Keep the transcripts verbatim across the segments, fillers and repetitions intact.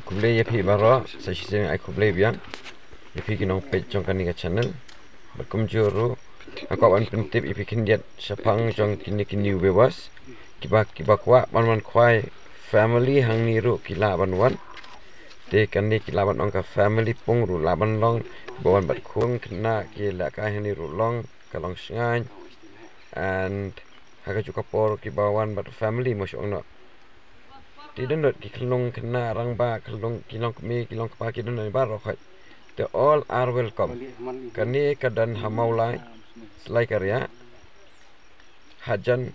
Khublei ïa phi baroh, sa shisien ai khublei biang ïa phi ki nongpeit jong kane ka channel. Bad kumjuh ruh nga kwah ban pyntip ïa phi khyndiat shaphang jong kine ki new viewers kiba, kiba kwah ban wan khwai family hangne ruh ki lah ban wan. Te kane ki lah ban ong ka family pung ruh lah ban long, kiba wan bad khun khynnah ki lehkai hangne ruh long, ka long shngaiñ. And ha kajuh ka por kiba wan bad family mo shu ong noh. Te don lut ki khyllung khynnah rangbah, khyllung, ki long kmie, ki long kpa, ki don lut baroh khoit. Te all are welcome. Kane ka don ha Mawlai, Salai Kariah, hajan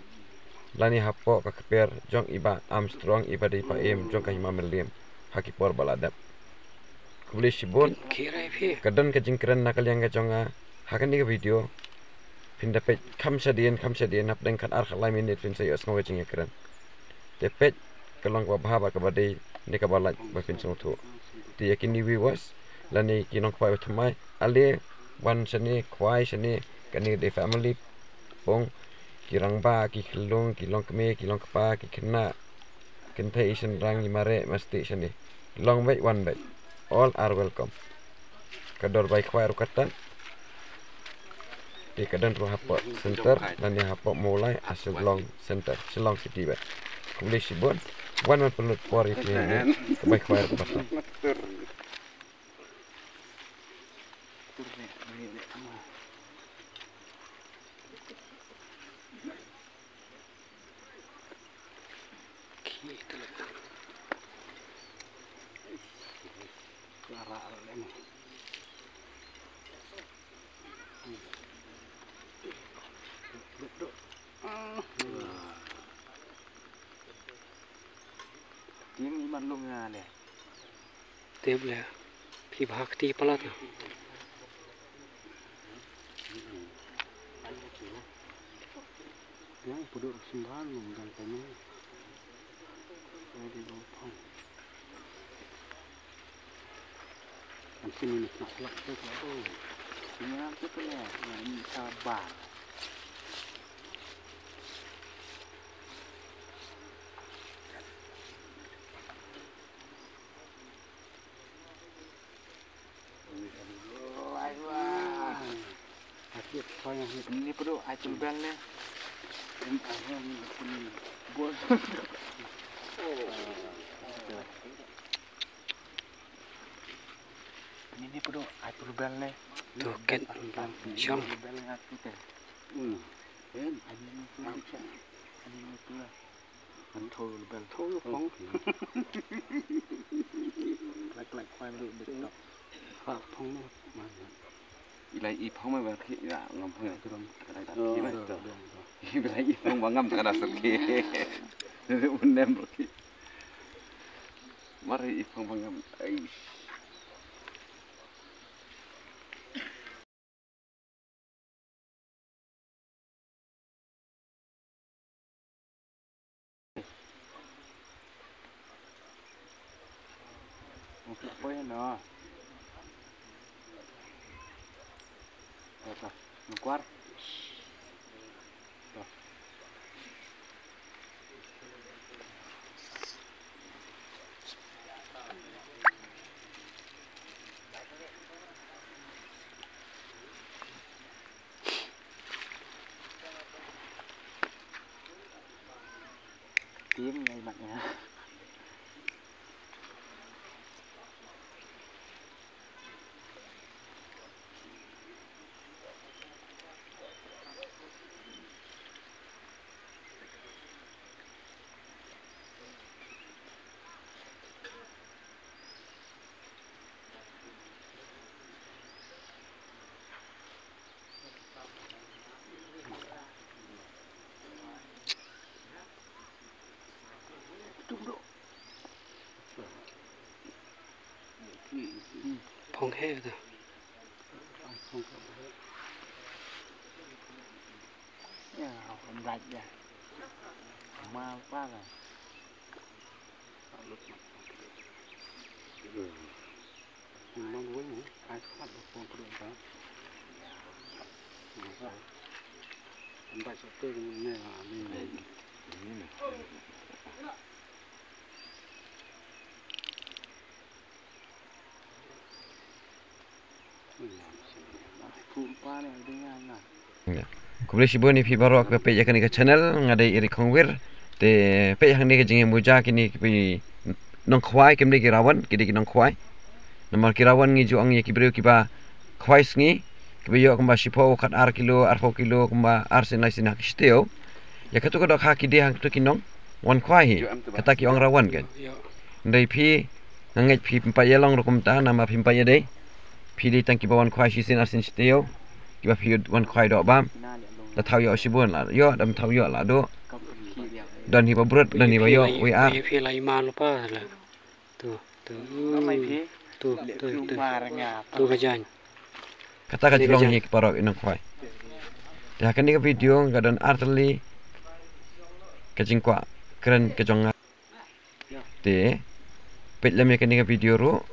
lane hapoh ka kper jong i Bah Armstrong, iba dei i Paiem jong ka Hima Mylliem ha ki por ba la dep. Khublei shibun. Ka don ka jingkren na ka liang ka jong nga ha kane ka video. Phin da peit kham shadien, kham shadien, hapdeng khatar khatlai minit phin sa ïohsngew ka jingkren. Te peit ka long kaba bha bad kaba dei ne kaba lait ba phin sngewthuh. Te ïa kine viewers lane ki nongkhwai ba thymmai, ale wan shane, khwai shane, kane ka dei family pung, ki rangbah, ki khyllung, ki long kmie, ki long kpa, ki khynnah, kynthei, shynrang, i mareh, masti shane. Long beit, wan beit. All are welcome. Ka dor bai khwai ruh kata. Te ka don ruh hapoh center lane hapoh Mawlai, ha Shillong center, Shillong city beit. Khublei shibun. Wan, wan pynlut por ïa phi hangne, ka bai khwai ruh kata. Tim iman lung nga le. Tep le. Phi bha kti palat. Yang puduk simban ngam dang kami. Jadi lopang. Ang sini nak nak tu tu. Sini nak tu tu le. Nak ni sabar. Ini perlu ai tu bel ni. Bol. Ini perlu ai tu bel ni. Tu ket. Shong. Bel ni aku teh. Hmm. Ini tu. Ini tu lah. An tho bel tho phong. Lak lak khwai lu bit tok. Ha phong ne. I lai i phong mai ba khi ya ngam phong ya turam. I lai i phong ba ngam ta da sat khi. Ne un nem ro khi. Mar i phong ba ngam. Ai. Tim ngai mat nga. Phong he da. Ya, phong laj ya. Mal pa la. Nang wei ni, ai khmat ba phong kru ta. Nang sa. Nang ba sa te ni ne la ni. Khublei shibun ïa phi baroh kiba peit ïa kane ka channel, nga dei Eric Khongwir. Te peit hangne ka jingïamuja kine ki nongkhwai, kim dei ki rawan, ki dei ki nongkhwai. Namar ki rawan ngi ju ong ïa ki briew kiba khwai sngi, kiba ïoh kumba shiphew, khat ar kilo, arphew kilo, kumba ar sien lai sien ha ki shtew. Ïa katu ka dohkha ki dei hangtu ki nongwan khwai hi. Kata ki ong rawan kan. Hynrei phi, nga ngeit phim pat ïa long ruh kumta, namar phim pat ïa dei. Phi dei tang kiba wan khwai shisien arsien shtiew. Kiba phi wan khwai doh bam. Da thaw ïoh shibun la ïoh, dam thaw ïoh la doh. Don hi ba brut, don hi ba ïoh, wei ar. Phi la iman lupa la. Tu, tu. Tu, tu, tu. Tu ka jan. Kata ka jinglong hi ki parok i nongkhwai. Te ha kane ka video nga don artylli ka jingkwah kren ka jong nga. Te peit lem ïa kane ka video ruh.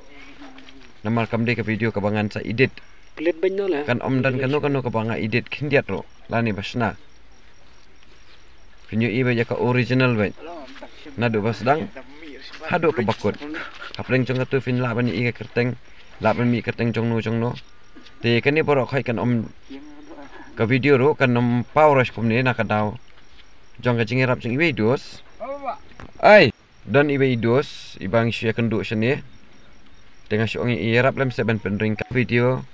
Namar kam dei ka video kaba ngan sa edit. Klet bad no la. Kan ym don kano kano kaba nga edit khyndiat ruh lane ba shna. Phin ïohi bad ïa ka original bad. Naduh ba sdang haduh kaba kut. Hapdeng jong katu phin lah ban ïohi ka kyrteng, lah ban mih kyrteng jong no jong no. Te kane baroh khoit kan ym, ka video ruh kan ym paw ruh kumne na ka daw jong ka jingïarap jong iwei i dos. Ai, don iwei i dos iba ngi shu ïakynduh shane. Te nga shu ong ïarap lem seh ban pynring ka video.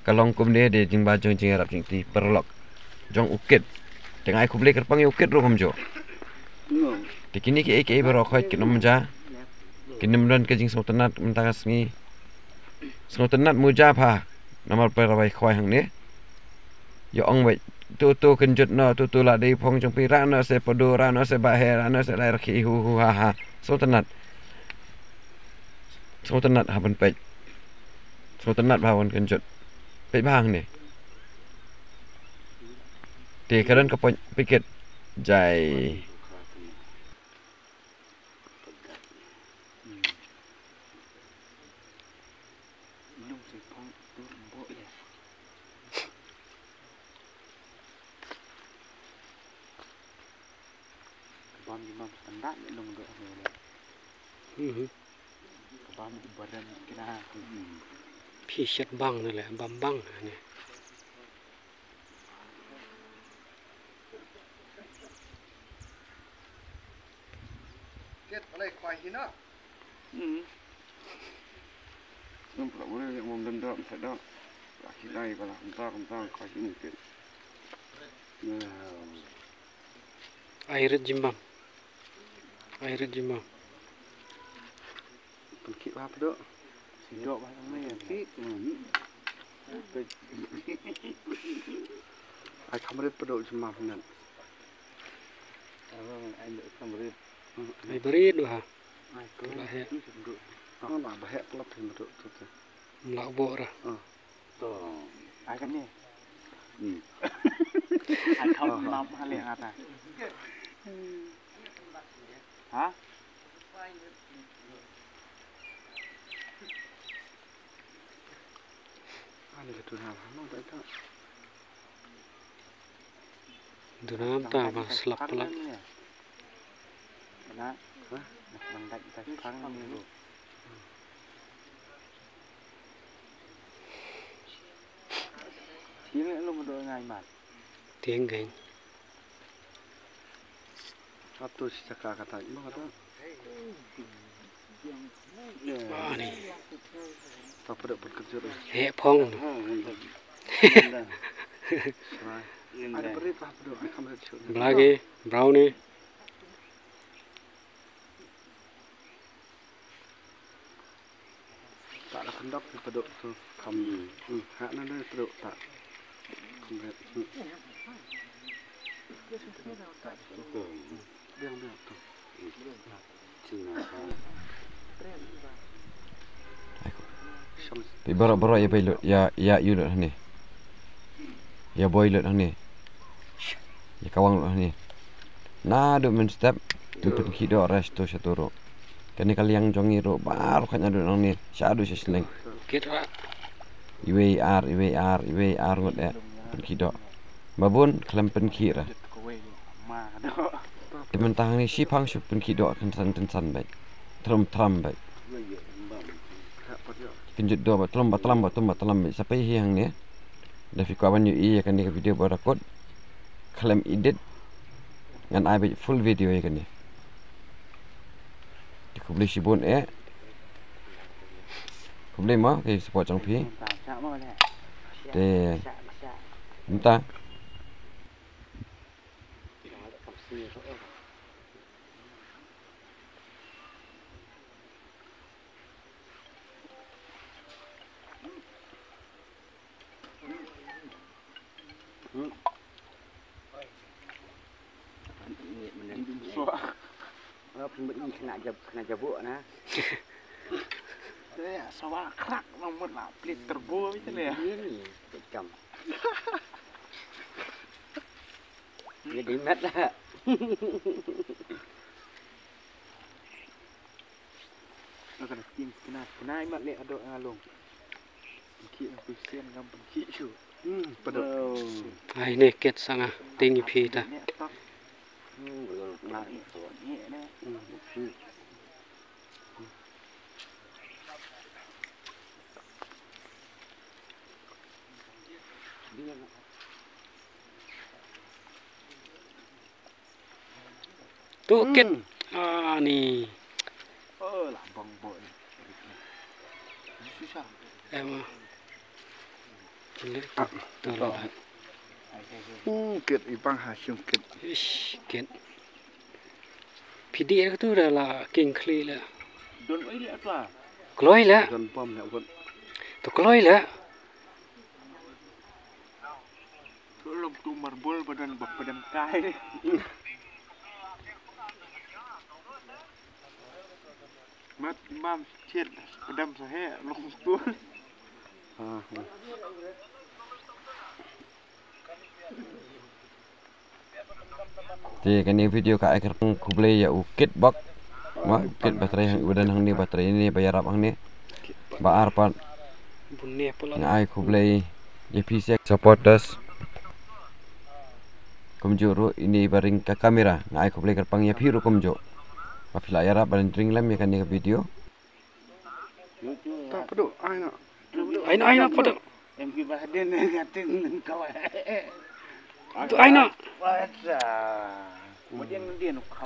Ka long kumne, dei jingba jong jingïarap jong iti paralok jong u Kit. Te nga ai khublei kyrpang ïa u Kit ruh kumjuh. Te kine kiei kiei baroh khoit kin ym ja, kin ym don ka jingsngewtynnat mynta ka sngi. Sngewtynnat muja pha namar para bai khwai hangne. Ïa ong bad tu tu kynjut noh, tu tu la dei phong jong phi, rah noh seh padu, rah noh seh bahe, rah noh seh lai rakhi, hu hu ha ha. Sngewtynnat. Sngewtynnat ha ban peit. Sngewtynnat bha wan kynjut. Peit bha hangne. Te ka don ka point piket. Jai. Mhm. Phi shet bang ne le, bam bang ne. Hmm. Ngam pura boleh nak ngam dendam sedap. Laki lai bala kumta kumta kau sini ke. Ai rit jimbam. Ai rit jimbam. Pynkhih bha pdok. Sidok bha tang ne. Pynkhih. Ai kham rit pdok jimbam nan. Ai kham rit. Ai barit bha. Ai ko. Lah heh. Ang lah ba heh plat hin tu tu. Lah bo ra. To. Ai kan ni. Hmm. Ai kham lap ha le ngata. Ha? Ani ka tu na ha no ta ta. Duna ta ba slap pala. Tieng gai. Atu si caka kata, no kata. Ani. Tapa dak pun kejut. Heh phong. Ada beri pah pun, ai kam red shoot. Blagi, brownie. Tak ada kendok ni pedok tu. Kam. Hmm. Hmm. Hak nanda pedok tak. Kam red. Hmm. Biang biang tu. Pi baroh baroh ïa bai lut, ïa ïa ïa lut hangne. Ïa boi lut hangne. Ïa kawang lut hangne. Naduh mynstep, ym pynkhih doh rest to sha to ruh. Kane ka liang jong ngi ruh baroh kane naduh nangne shaduh sha shnong. Iwei ar, iwei ar, iwei ar ngut eh. Pynkhih doh. Ba bun khlem pynkhih ra. Te mynta hangne shiphang shu pynkhih doh kynsan kynsan beit. Thram thram beit. Kynjut do ba tlam ba tlam ba tlam ba tlam sa pei hi hangne. Da phi kwah ban ïohi ïa kane ka video ba rakot khlem edit, ngan ai beit full video ïa kane. Te khublei shibun eh. Khublei mo ka support jong phi. Te mynta Kena jab, kena jabuk na. Eh, sawa krak nang mut la pelit turbo itu le. Ini, kam. Jadi mat lah. Kena, kena, kena mat le ado ngalung. Pengki, pengki ngam pengki ju. Hmm, pada. Ai ne ket sanga ting pi ta. Tu kit. Ah, ni. Oh, labang boy. Susah. Em. Ini. Tu lah. Hmm, kit ipang ha sung kit. Ish, kit. Phi dih ka tu da la king khli la. Don oi le atla. Kloi la. Don pom na wot. Tu kloi la. Lok tu marbol badan bak padam kai. Mat mam chet padam sahe lok tu. Te kane video ka ai kyrpang khublei ïa u Kit bok. Ma u Kit ba trei hang, u dang hangne ba trei ne ba ïarap hangne. Ba ar pat. Nga ai khublei ïa phi sek supporters. Kumjuh ruh ine ba ring ka kamera nga ai khublei kyrpang ïa phi ruh kumjuh. Ba phi la ïarap ba ring lem ïa kane ka video. Ta padu ai na. Ai na, ai na padu. Em ki ba den ngatin kawai. Tu ai na.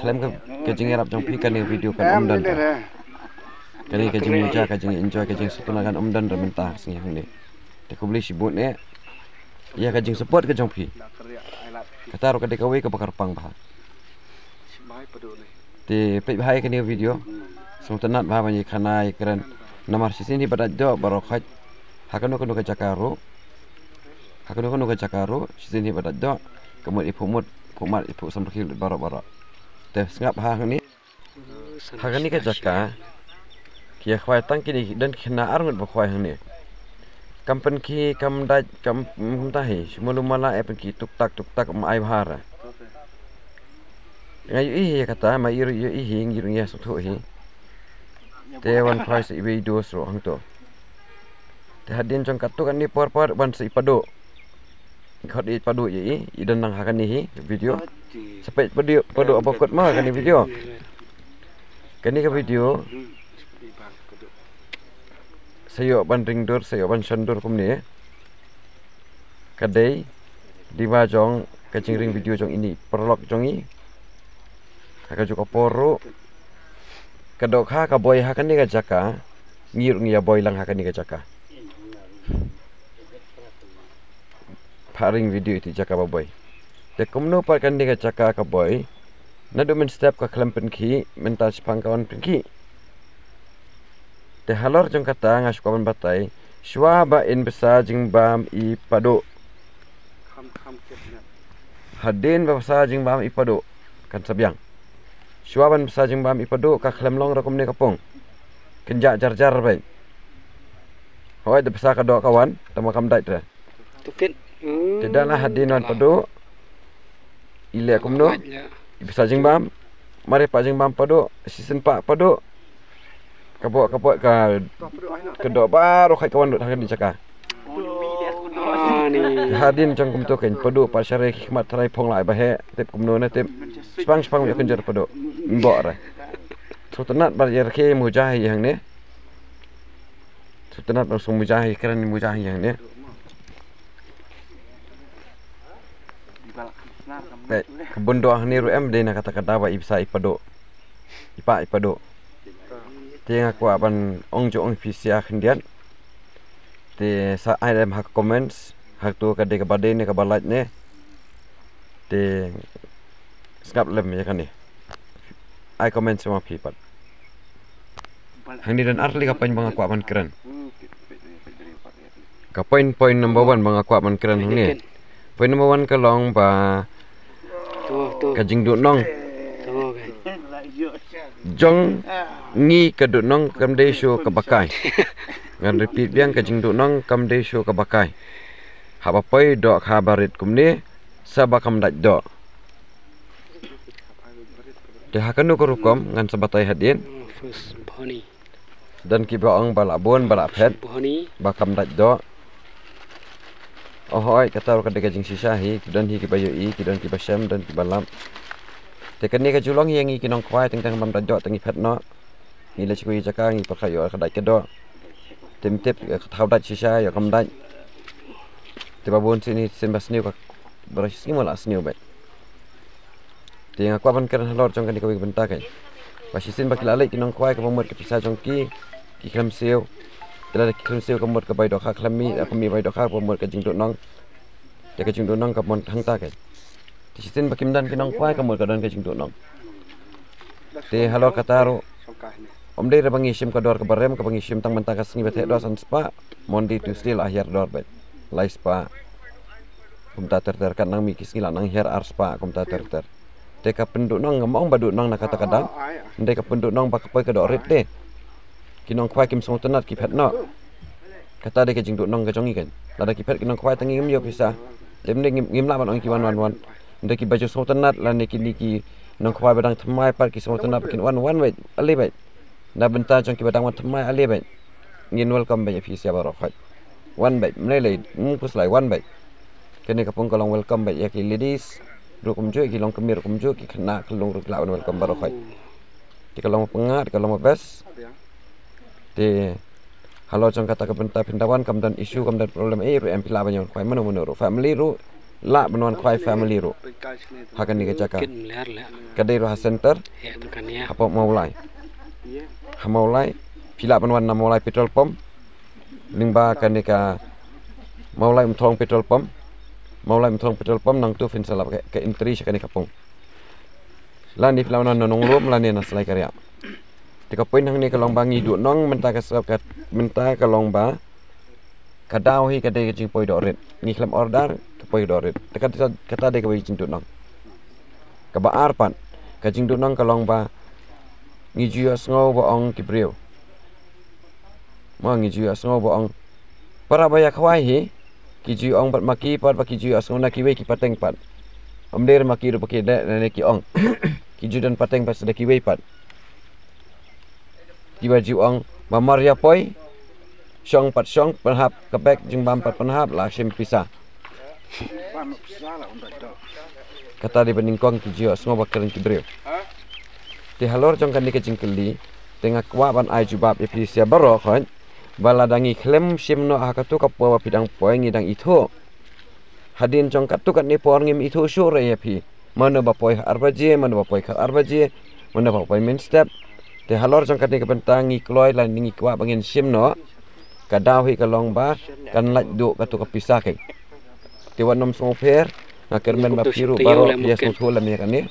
Khlem ka, ka jingïarap jong phi kane video kan ym don. Kane ka jingmuja, ka jingenjoy, ka jingsuk na kan ym don mynta sngi hangne. Te khublei shibun eh ïa ka jingsupport ka jong phi. Kata ruh ka dei kawei kaba kyrpang bha. Te peit bha ïa kane ka video. Sngewtynnat bha ban ïa khana ïa kren. Namar shisien hi ba dait doh baroh khoit. Ha kano kano ka jaka ruh. Ha kano kano ka jaka ruh shisien hi ba dait doh. Ka mut ïa phuh mut, phuh mat, ïa phuh samrkhie baroh baroh. Te sngap ha hangne. Ha kane ka jaka ki ïa khwai tang kine, don khynnah arngut ba khwai hangne. Kam pynkhie, kam dait, kam, mm, kumta hi. Shu malu mala eh pynkhie tuk tak tuk tak, um ai bha ra. Nga ïohi hi kata, ma i ruh ïohi hi, ngi ruh ngi ïa sngewthuh hi. Te wan prize i ba i dos ruh hangto. Te hadien jong katto katne por por wan sa i Padu. Khot i Padu ïa i, i don nang ha kane hi video. Sa peit Padu, Padu aba kut ma ha kane video. Kane ka video sa ïoh ban ring dur, sa ïoh ban shon dur kumne. Ka dei diba jong ka jingring video jong ine i paralok jong i. Ha kajuh ka por ruh ka dohkha ka boi ha kane ka jaka. Ngi ruh ngi ïa boi lang ha kane ka jaka. Pha ring video iti jaka ba boi. Te kumno pat kane ka jaka ka boi. Naduh mynstep ka khlem pynkhie, mynta shaphang ka wan pynkhie. Te halor jong kata nga shu kwah ban batai, shuwa ba in bsa jingbam i Padu. Hadien ba bsa jingbam i Padu kan sa biang. Shuwa ban bsa jingbam i Padu ka khlem long ruh kumne ka pung. Kynjah jar jar beit. Hooid da bsa ka doh ka wan, tangba kam dait re. Te da la hadien wan Padu. I leh kumno? I bsa jingbam. Mar i pah jingbam Padu, shisien pah Padu. Ka bok ka bok ka, ka doh baroh khoit ka wan lut ha kane ka jaka. Hadien jong kumto kan Padu pat sha re ki khmat tharai phong lai ba heh, tip kumno ne tip. Spang spang ïa kynjur Padu. Mbok re. Sngewtynnat ba ïa re ki muja hi hangne. Sngewtynnat ban sngewmuja hi, kren muja hi hangne. Peit, ka bun doh hangne ruh em dei na kata ka daw ba i bsa i paduh. I pah i paduh. Te nga kwah ban ong jong ong phi sha khyndiat. Te sa ai lem ha ka comments, ha kato ka dei kaba dei ne kaba lait ne. Te sngap lem ïa kane. Ai comments ma phi pat. Hangne don ar tylli ka point ba nga kwah ban kren. Ka point, point number one ba nga kwah ban kren hangne. Point number one ka long ba To, to. Ka jingduhnong. To, okay. Jong ngi ka duhnong kam dei shuh kaba kai. Ngan repeat biang, ka jingduhnong kam dei shuh kaba kai. Haba poi doh kha barit kumne, sa ba kam dait doh. Te ha kano ka rukom ngan sa batai hadien. First pony. Don kiba ong ba la bun ba la phet. Pony. Ba kam dait doh. Oh hoi, kata ruh ka dei ka jingshisha hi, ki don hi kiba ïohi, ki don kiba shem, don kiba lap. Te kane ka ju long hi ïa ngi ki nongkhwai, teng teng bam dait doh, teng ngi phet noh. Ngi leit sha kawei ka jaka, ngi pyrkhat ïoh ka dait ka doh. Te ym tip, ka thaw dait shisha, ïoh kam dait. Te ba bun sien hi, sien ba sniew ka, ba shisien ma la sniew beit. Te nga kwah ban kren halor jong kane kawei ka bynta kein. Ba shisien ba ki la leit ki nongkhwai, kaba mut ka pisa jong ki, ki khlem siew. Te lada ki khlem siew ka mut ka bai dohkha khlem mih, ka mih bai dohkha, kaba mut ka jingduhnong. Te ka jingduhnong ka mon hangta kein. Te shisien ba kim don ki nongkhwai, ka mut ka don ka jingduhnong. Te halor kata ruh, ym dei re ba ngi shim ka dor kaba rem, kaba ngi shim tang mynta ka sngi ba theh dor san spah, Monday, Tuesday la hiar dor beit. Lai spah. Kumta ter ter, kat nang mih ki sngi la nang hiar ar spah, kumta ter ter. Te ka pynduhnong, ngam ong ba duhnong na kata ka daw. Ym dei ka pynduhnong ba ka poi ka doh rit te. Ki nongkhwai kim sngewtynnat, ki phet noh. Kata dei ka jingduhnong ka jong ngi kein. Lada ki phet ki nongkhwai, tang ngi ngim ïoh pisa. Te ym dei, ngim, ngim lah ban ong ki wan wan wan. Ym dei kiba ju sngewtynnat lane kine ki nongkhwai ba dang thymmai pat ki sngewtynnat ba kin wan, wan beit, ale beit. Na bynta jong kiba dang wan thymmai, ale beit. Ngin welcome beit ïa phi sha baroh khoit. Wan beit, ym lei lei, ym khuslai, wan beit. Kane ka pung ka long welcome beit ïa ki ladies ruh kumjuh, ki longkmie ruh kumjuh, ki khynnah khyllung ruh ki lah ban welcome baroh khoit. Te ka long pyngngad, ka long best. Te halor jong kata ka bynta phin da wan, kam don issue, kam don problem ei ruh em, phi lah ban wan khwai mano mano ruh, family ruh lah ban wan khwai, family ruh. Ha kane ka jaka. Ka dei ruh ha center. Hapoh Mawlai. Ha Mawlai. Phi lah ban wan na Mawlai petrol pump. Lyngba kane ka Mawlai Umthong petrol pump. Mawlai Umthong petrol pump, nangtu phin sa lap ka, ka entry sha kane ka pung. Lane phi lah ban wan na Nonglum, lane na Salai Kariap. Te ka point hangne ka long ba ngi duhnong mynta ka sap ka, mynta ka long ba ka daw hi ka dei ka jingpoi doh rit. Ngi khlem order, ka poi doh rit. Te kata, kata dei kawei ka jingduhnong. Kaba ar pat, ka jingduhnong ka long ba ngi ju ïohsngew ba ong ki briew. Ma ngi ju ïohsngew ba ong para ba ïa khwai hi, ki ju ong bad ma ki pat ba ki ju ïohsngew na kiwei ki pateng pat. Ym dei ma ki ruh ba ki dei ne ki ong. Ki ju don pateng pat sa da kiwei pat. Kiba ju ong ba mar ïa poi, shong pat shong, pynhap ka bag jingbam pat pynhap, la shim pisa. Kata dei ba nyngkong ki ju ïohsngew ba kren ki briew. Te halor jong kane ka jingkylli, te nga kwah ban ai jubab ïa phi sha baroh khoit, ba lada ngi khlem shim noh ha kato ka por ba phi dang poi, ngi dang ithuh. Hadien jong katto katne por ngim ithuh shuh re ïa phi. Mano ba poi ha ar baje, mano ba poi ha ar baje, mano ba poi mynstep. Te halor jong kane ka bynta ngi kloi lane ngi kwah ba ngin shim noh. Ka daw hi ka long ba kan lait duh kato ka pisa kein. Te wat nym sngewpher, nga kyrmen ba phi ruh baroh phi ïa sngewthuh lem ïa kane.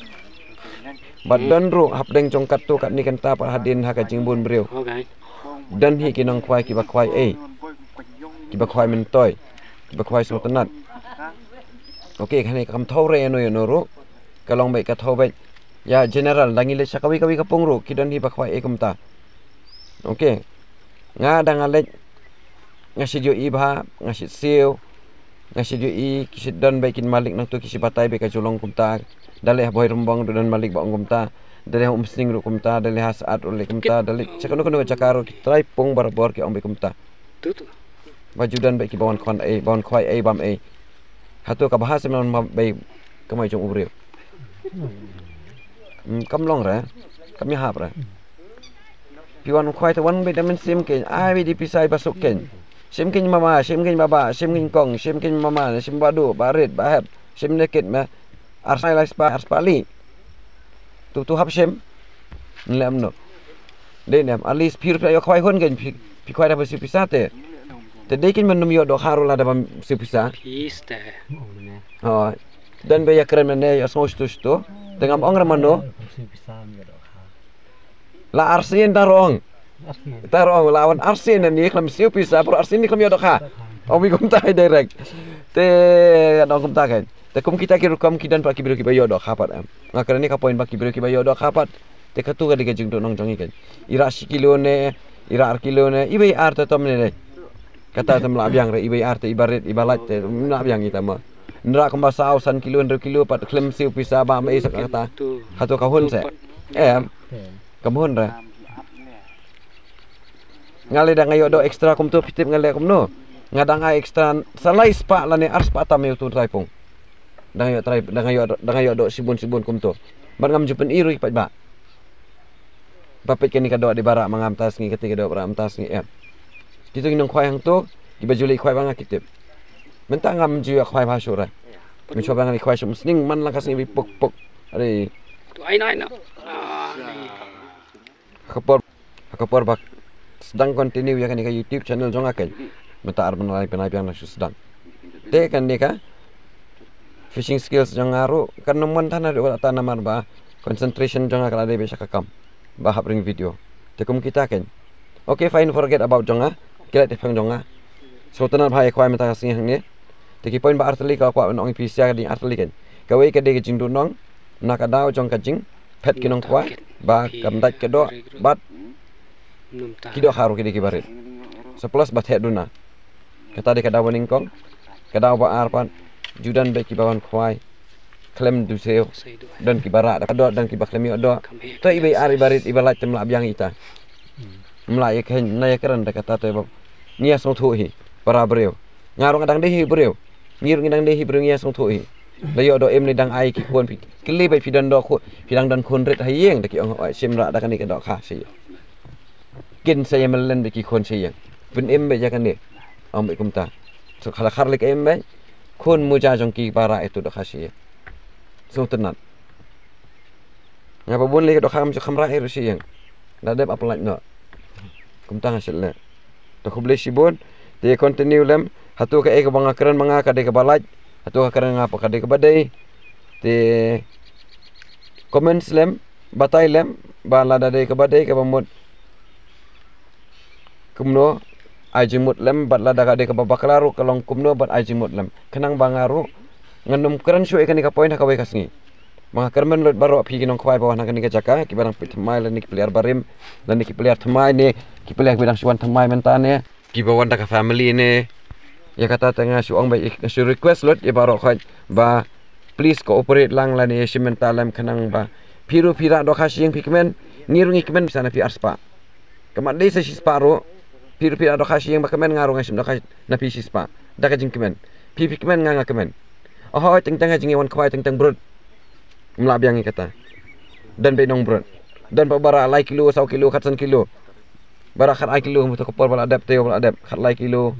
Bad don ruh hapdeng jong katto katne kynta pat hadien ha ka jingbun briew. Don hi ki nongkhwai kiba khwai ei. Kiba khwai myntoi. Kiba khwai sngewtynnat. Ok, kane kam thew re ïano ïano ruh. Ka long beit ka thew beit. Ïa general, da ngi leit sha kawei kawei ka pung ruh, ki don hi ba khwai ei kumta. Ok. Nga da nga leit, nga shu ïohi bha, nga shu siew, nga shu ïohi, ki shu don beit ki malik nangtu ki shu batai beit ka ju long kumta. Da leit ha Bhoirymbong ruh don malik ba ong kumta. Da leit ha Umsning ruh kumta, da leit ha Saat ruh leit kumta, da leit sha kano kano ka jaka ruh ki trai pung barabor ki ong beit kumta. Ba ju don beit kiba wan khwai ei, ba wan khwai ei bam ei. Hato ka bha seh ban wan bam ei kamai jong u briew? Hmm, kam long re, kam ïahap re. Phi wan khwai te wan beit da mynsiem kein, ai beit da pisa iba suk kein. Shim kein mama, shim kein baba, shim kein kong, shim kein mama, shim ba duh, ba rit, ba hep, shim ne kit me. Ar snai lai spah, ar spah li. Tu tu hap shim. Nlem no. Dei nem, at least phi ruh phi ïoh khwai hun kein, phi, phi khwai da pisa pisa te. Te dei kein men num ïoh doh kha ruh lada bam pisa pisa. Pis te. Oh. Dan be ïa kren mane ïa sngew stu stu. Te ngam ong ra mano. La arsien ta rong. Ta rong la wan arsien ni khlem siew pisa, por arsien ni khlem ïoh doh kha. Ong mi kumta direct. Te nong kumta kan. Te kum kita ki rukom ki don pat ki briew kiba ïoh doh kha pat em. Nga kren ni ka point ba ki briew kiba ïoh doh kha pat. Te katu ka dei ka jingduh nong jong i kan. Ira shi kilo ne, ira ar kilo ne, iba i ar te tom ne ne. Kata te mla biang re, iba i ar te iba rit, iba lait te mla biang ita ma. Nra kumba saw san kilo, hynriew kilo pat khlem siew pisa ba ma i sa kata. Hatu ka hun se. Em. Ka bun re. Nga le dang ïoh doh extra kumto phi tip nga le kumno. Nga dang ai extra sa lai spah lane ar spah tam ïa utu trai pung. Dang ïoh trai, dang ïoh, dang ïoh doh shibun shibun kumto. Bad ngam ju pyni ruh pat ba. Ba peit kane ka doh dei ba rah ma nga mynta sngi, kata ka doh ba rah mynta sngi em. Kitu ki nongkhwai hangto kiba ju leit khwai ba nga ki tip. Mynta ngam ju ïa khwai ba shuh re. Mynshwa ba nga leit khwai shuh mynsngi man la ka sngi ba puk puk. Are. Tu ai nai na. Ah, ni. Ha ka por, ha ka por ba sdang continue ïa kane ka YouTube channel jong nga kan. Mynta ar bnai bnai biang na shu sdang. Te kane ka fishing skills jong nga ruh kan ym mon than haduh katta namar ba concentration jong nga ka la dei beit sha ka kam ba hap ring video. Te kum kita kan. Okay, fine, forget about jong nga. Ki la te phang jong nga. So tang ba ïa khwai mynta ka sngi hangne. Te ki point ba artylli ka kwah ban ong ïa phi sha ka ding artylli kan. Kawei ka dei ka jingduh nong na ka daw jong ka jingphet ki nongkhwai ba kam dait ka doh bad ki doh kha ruh ki dei kiba rit. Sa plus ba theh duna. Kata dei ka daw ba nyngkong. Ka daw ba ar pat ju don beit kiba wan khwai khlem dusiew. Don kiba rah da ka doh, don kiba khlem ïoh doh. To iba i ar iba rit iba lait te mla biang ita. Mla ïa khein na ïa kren da kata te ba ngi ïa sngewthuh hi para briew. Nga ruh nga dang dei hi briew. Ngi ruh ngi dang dei hi briew, ngi ïa sngewthuh hi. La ïoh doh im ne dang ai ki khun phi. Kylli beit phi don doh khun, phi dang don khun rit ha ïing, da ki ong oi shim rah da kane ka doh kha shi. Kin sa ïa melen beit ki khun shi ïing. Pyn im beit ïa kane. Ong beit kumta. So khala khar lik im beit. Khun muja jong ki ba rah itu doh kha shi. So tynat. Nga ba bun lei ka doh kham ju kham rah ïa ruh shi ïing. Da dep ap lait noh. Kumta nga shet leh. Te khublei shibun. Te continue lem. Hato kaei kaba nga kren ma nga ka dei kaba lait. Hato ka kren nga pat ka dei kaba dei. Te comments lem. Batai lem. Ba lada dei kaba dei kaba mut. Kumno ai jingmut lem bad lada ka dei kaba bakla ruh ka long kumno bad ai jingmut lem. Khnang ba nga ruh ngan ym kren shuh ïa kane ka point ha kawei ka sngi. Ba nga kyrmen lut baroh phi ki nongkhwai ba wan ha kane ka jaka kiba dang peit thymmai lane ki player barim lane ki player thymmai ne ki player kiba dang shu wan thymmai mynta ne kiba wan da ka family ne. Ïa kata te nga shu ong ba nga shu request lut ïa baroh khoit ba please cooperate lang lane ïa shim bynta lem khnang ba phi ruh phi rah doh kha shi ïing phi kmen, ngi ruh ngi kmen pisa na phi ar spah. Ka mat dei sa shi spah ruh. Phi ruh phi rah doh kha shi ïing ba kmen, nga ruh nga shim doh kha na phi shi spah. Da ka jingkmen. Phi phi kmen, nga nga kmen. Oho, teng teng ha jingïawan khwai teng teng brut. Mla biang ïa kata. Don beit nong brut. Don pat ba rah lai kilo, saw kilo, khatsan kilo. Ba rah khat ar kilo, muto ka por ba la dep, taïew ba la dep, khat lai kilo.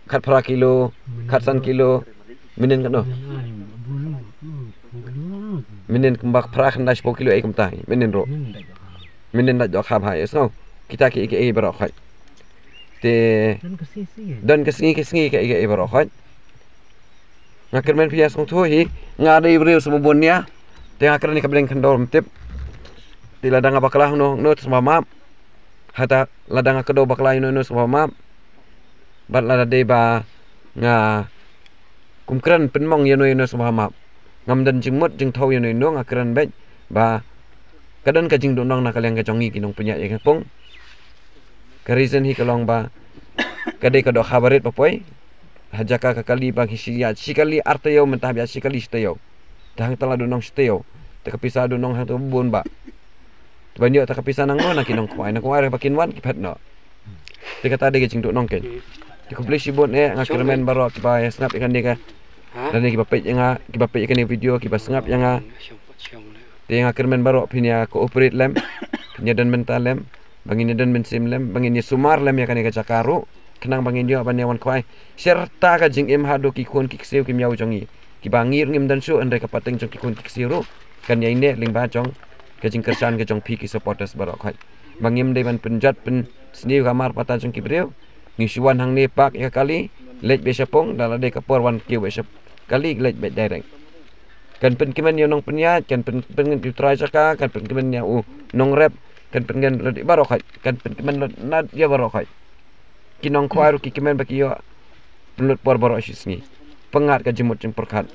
Khat phra kilo, khat san kilo. Mynnin katno? Mynnin kumba phra khyndai shiphew kilo ei kumta. Mynnin ruh. Mynnin dait doh kha bha ïa sngew. Kita ki ei ki ei baroh khoit. Te don ka sngi ka sngi ka ei ka ei baroh khoit. Nga kyrmen phi ïa sngewthuh hi. Nga dei briew sngewbun ïa. Te nga kren ïa ka bneng khyndew ym tip. Te lada nga bakla hangno hangno te sngewbha map. Hata lada nga kdew bakla ïano ïano sngewbha map. Bad lada dei ba nga kum kren pynmong ïano ïano sngewbha map. Ngam don jingmut jingthaw ïano ïano, nga kren beit ba ka don ka jingduhnong na ka liang ka jong ngi ki nongpynïaid ïa ka pung. Ka reason hi ka long ba ka dei ka dohkha ba rit ba poi. Ha jaka ka kali ba ngi shi ïa shi kali ar taïew, mynta hap ïa shi kali shi taïew. Te hangta la duhnong shi taïew. Te ka pisa duhnong hangta bun ba. Te ban ïoh te ka pisa nangno na ki nongkhwai, nongkhwai ruh ba kin wan ki phet noh. Te kata dei ka jingduhnong kein. Te khublei shibun eh, nga kyrmen baroh kiba ïa sngap ïa kane ka. Lane kiba peit ïa nga, kiba peit ïa kane video, kiba sngap ïa nga. Te nga kyrmen baroh phin ïa cooperate lem. Phin ïa don bynta lem. Ba ngin ïa don mynsiem lem, ba ngin ïa sumar lem ïa kane ka jaka ruh, khnang ba ngin ïoh ban ïa wan khwai syrta ka jingim haduh ki khun ki ksiew ki miaw jong ngi. Kiba ngi ruh ngim don shuh, hynrei ka pateng jong ki khun ki ksiew ruh kan ïaineh lyngba jong ka jingkyrshan ka jong phi ki supporters baroh khoit. Ba ngim dei ban pynjot pynsniew ka mar pata jong ki briew. Ngi shu wan hangne park ïa ka kali, leit beit shapung, da la dei ka por wan kiew beit sha kali, leit beit direct. Kan pynkmen ïa u nongpynïaid, kan pyn- pynkmen ïa u trai jaka, kan pynkmen ïa u nongrep, kan pynkmen lut ïa baroh khoit, kan pynkmen lut na ïa baroh khoit. Ki nongkhwai ruh ki kmen ba ki ïoh pynlut por baroh shi sngi. Pyngngad ka jingmut jingpyrkhat.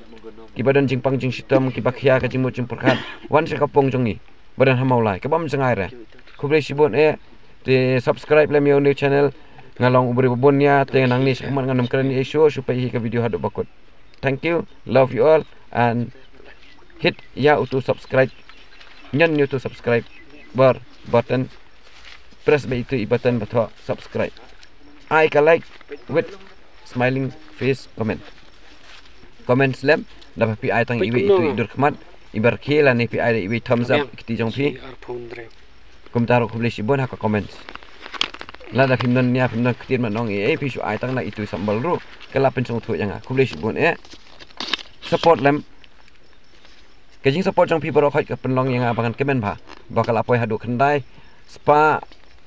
Kiba don jingpang jingshitom, kiba khia ka jingmut jingpyrkhat, wan sha ka pung jong ngi ba don ha Mawlai, kaba ym jngai re. Khublei shibun eh. Te subscribe lem ïa u new channel. Nga long u briew ba bun nia, te nangne shakhmat ngan ym kren ei shuh, shu peit hi ka video haduh ba kut. Thank you, love you all, and hit ïa utu subscribe. Ñion ïa utu subscribe bar button. Press beit itu i button ba thoh subscribe. Ai ka like with smiling face comment. Comment slem, da ba phi ai tang iwei itu i dur khmat, i bar khie lane phi ai da iwei thumbs up i kti jong phi. Kumta ruh khublei shibun ha ka comment. Lada phim don nia, phim don ktien mat nong ei ei, phi shu ai tang na itu i symbol ruh, ka la pynsngewthuh ïa nga. Khublei shibun eh. Support lem. Ka jingsupport jong phi baroh khoit ka pynlong ïa nga ba ngan kmen bha, ba ka la poi haduh khyndai spah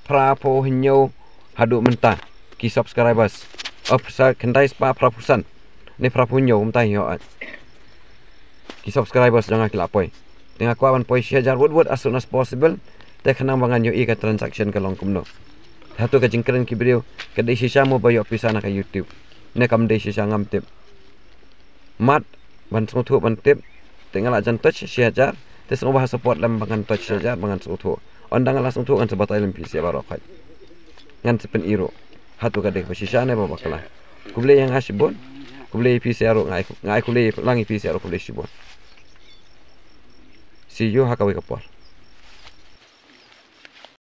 phra phew hynñiew haduh mynta ki subscribers. Oh, sa khyndai spah phra phew san ne phra phew hynñiew mynta hi ho. Ki subscribers jong nga ki la poi. Te nga kwah ban poi shi hajar wut wut as soon as possible. Te khnang ba ngan ïohi ka transaction ka long kumno. Hato ka jingkren ki briew ka dei shisha mo ba ïoh pisa na ka YouTube, ne kam dei shisha ngam tip. Mat ban sngewthuh ban tip. Te nga la jan touch shi hajar. Te sngewbha support lem ba ngan touch shi hajar ba ngan sngewthuh. Ynda nga la sngewthuh ngan sa batai lem phi sha baroh khoit. Ngan sa pyni ruh hato ka dei ba shisha ne ba bakla. Khublei ïa nga shibun. Khublei ïa phi sha ruh, nga ai, nga ai khublei lang ïa phi sha ruh, khublei shibun. See you ha kawei ka por.